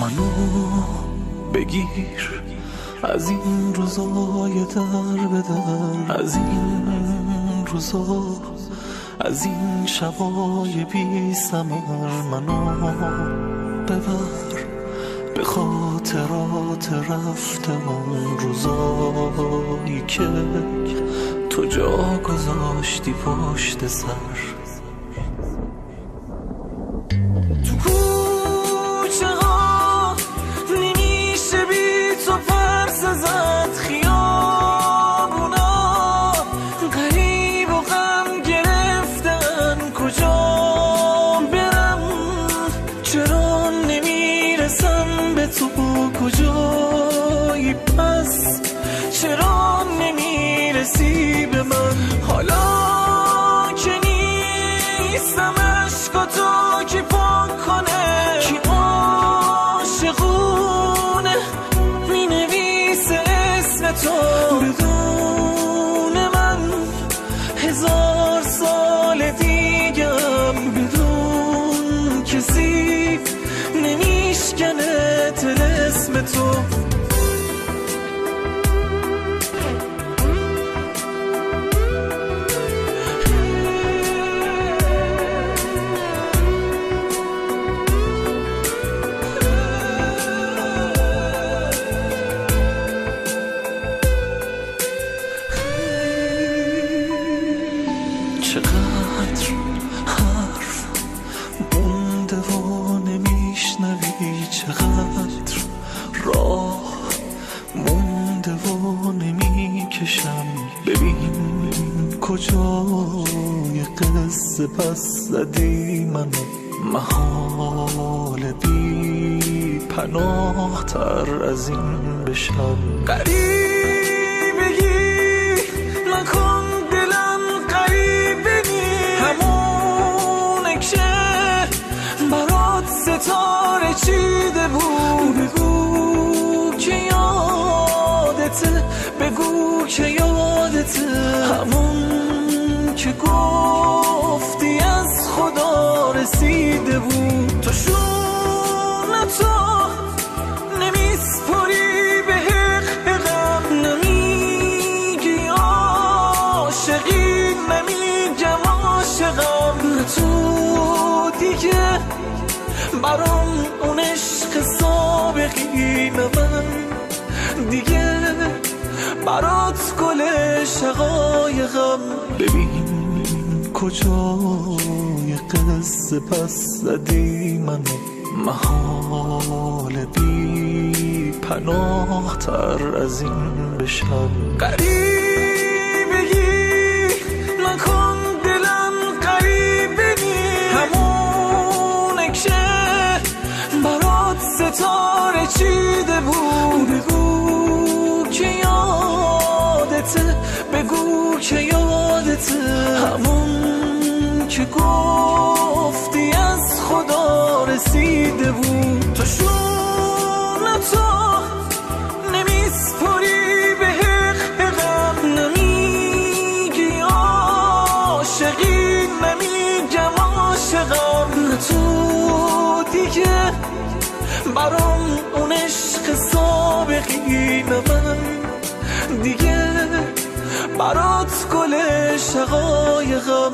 منو بگیر از این روزای در به در، از این روزا، از این شبای بی ثمر. منو ببر به خاطرات رفته، اون روزایی که تو جا گذاشتی پشت سر. تو کوچه ها نمیشه بی تو پرسه زد، خیابونا غریب و غم گرفتن. کجا برم، چرا نمیرسم به تو؟ کجایی پس، چرا نمیرسی به من؟ حالا که نیستم عشق تو کی پاک کنه، کی عاشقونه مینویسه اسم تو. بدون من 1000 سال دیگم، بدون کسی نمیشکنه طلسم تو. چقدر حرف مونده و نمیشنوی، چقدر راه مونده و نمیکشم. ببین کجای قصه پس زدی منو، محال بی پناه تر از این بشم. غریبگی نکن دلم غریبه نی، همونه که برات ستاره چیده بود. بگو که یادته، بگو که یادته، همون که گفتی از خدا رسیده بود. تو شونه تو نمیسپری به حقم، نمیگی عاشقی، نمیگم عاشقم. تو دیگه برام اون عشق سابقی، نه من دیگه برات گل شقایقم. ببین کجای قصه پس زدی منو، محال بی پناه تر از این بشم. غریبگی نکن دلم غریبه نی، همونه که برات ستاره چیده بود. بگو که یادته، بگو که یادته، همون که گفتی از خدا رسیده بود. تو شونه تو نمیسپری به حقم، نمیگی عاشقی، نمیگم عاشقم. تو دیگه برام اون عشق سابقی، نه من دیگه برات گل شقایقم.